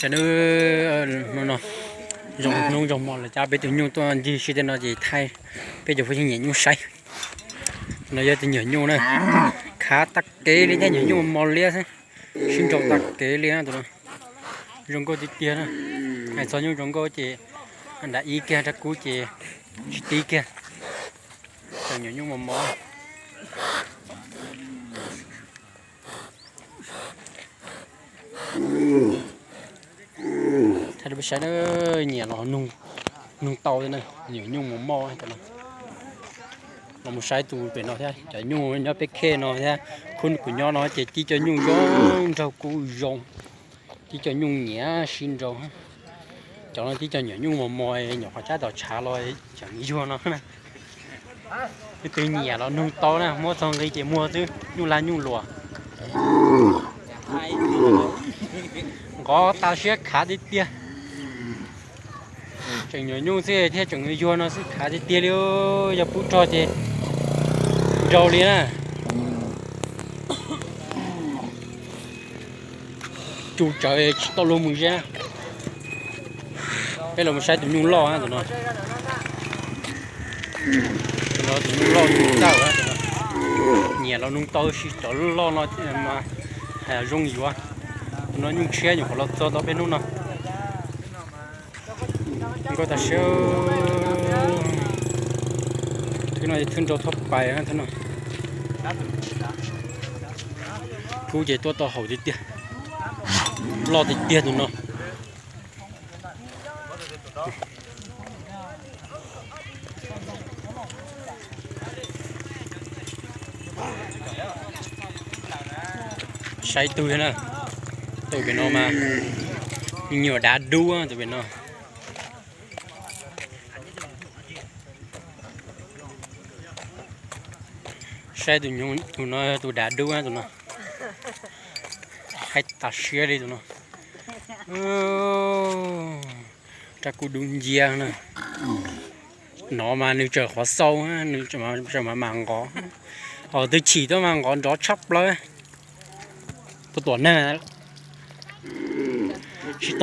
Tam no zoo hnub zoo hmo lawm, cab peb tus nyuj tuaj ncig sib tej no ces thaij peb cov phooj ywg nyiam nyuj saib. No yog tus nyuam nyuj na, khav tag kev li thiab, nyuam nyuj mos liab xwb, sib nraus tag kev li na tus no. Zoo nkauj tiag tiag na. Hais txog nyuj zoo nkauj ces nram ib kiag, rab kub ces tsis tib kiag. Tseem nyuam nyuj mos mos. Thaij rau peb saib na, nyiam los nug tau na, nyuam nyuj mos mos. Los mus saib tus pem no thiab, cov nyuj nyob peb khej no thiab, khub kuv nyob no ces tib co nyuj zoo nraug kub zoo, tib co nyuj nyiam sib nraus. Cov no tib co nyuam nyuj mos mos, nyuam qhuav cab tom tshav los tseem yuag no. Leej twg nyiam los nug tau na, muab txog nqi ces muag xwb, nyuj laj nyuj luam. Nqov tas siab khav tiag tiag. Tseem nyuam nyuj xwb thiab tseem yuag no xwb khav tiag tiag li, yog pub rog ces nrau li na. Cug tsawv tsis tau luag mus ze. Peb los mus saib tus nyuj loj tus no. Tus no tus nyuj loj nyuj txawj, nyiam los nug tau si cov loj no mas hais zoo yuav. Tus no nyuj tshiab nyuam qhuav los txog tau peb hnub no. Nkauj tas siab. Thwb no thwb nrau thob pais thwb no. Kub ces tuaj tau haum tiag tiag. Loj tiag tiag tus no. Saib tug na, tus pem no mas nyuam dav dub tus pem no. Saib tus no tus dav dub tus no. Haib tas siab li tus no. Rab kub dub nciab na. No mas nws tseem qhuav xau, nws tseem mam mam nqov. Ho twb chim tuaj mas nqov nrov tshaj plaws. Tuaj tom neeg, tsis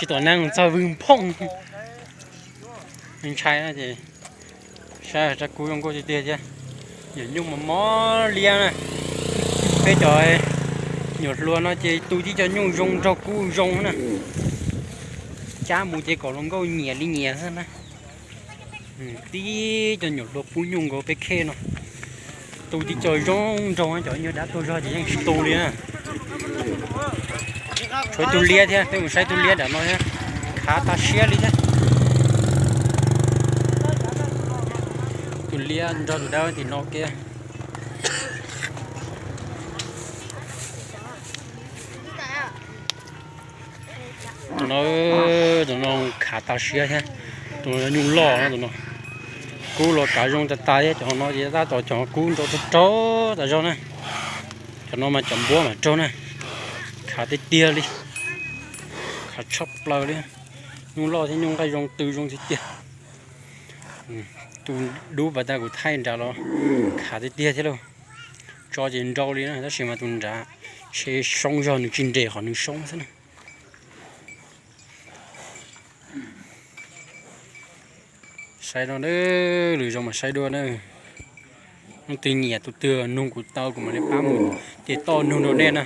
tom neeg txog vwg nphooj. Ntshai ces saib rab kub zoo nkauj tiag tiag thiab. Nyuam nyuj mos mos liab na. Peb cov nyuam hluas no ces tu tib co nyuj zoo nraug kub zoo na. Cab mus ces kom hluas nkauj nyiam li nyiam xwb na. Tib co nyuam hluas pub nyuj nkaus peb khej no. Tu tib co zoo nraug, cov nyuag dab tuag zog ces yeej tsis tu li na. Tshuav ib tug liab thiab, peb mus saib tus liab nram no thiab. Khav tas siab li thiab. Tus liab nrog tus dab tim no kiag. Tus no, tus no khav tas siab thiab. Tus no nyuj loj no tus no. Kub los kav zoo tas tas thiab, cov no ces tab tom cov kub nrau raug raug tas zog na. Cov no mas cov npuab mas raug na. Khav tiag tiag li. Khav tshaj plaws li. Nyuj loj thiab nyuj nqaij zoo tw zoo tiag tiag. Tus dub pas tag kuv thaij nrad los khav tiag tiag thiab lauj. Tso ces nrau li na, tab sis mas tus nrad ntshe soob zog, nws tsis nres qhov nws soob xwb na. Saib no, lwm zaus mas saib dua na. Leej twg nyiam tus twg nug kuv tau kuv mam li pab mus ces toj nug rau nej na.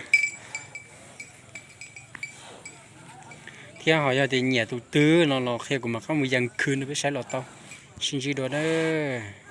Thiab ho yog tias nyiam tus twg no los qhia kuv mam qab mus yees khwv rau peb saib los tau. Sib ntsib dua nawb.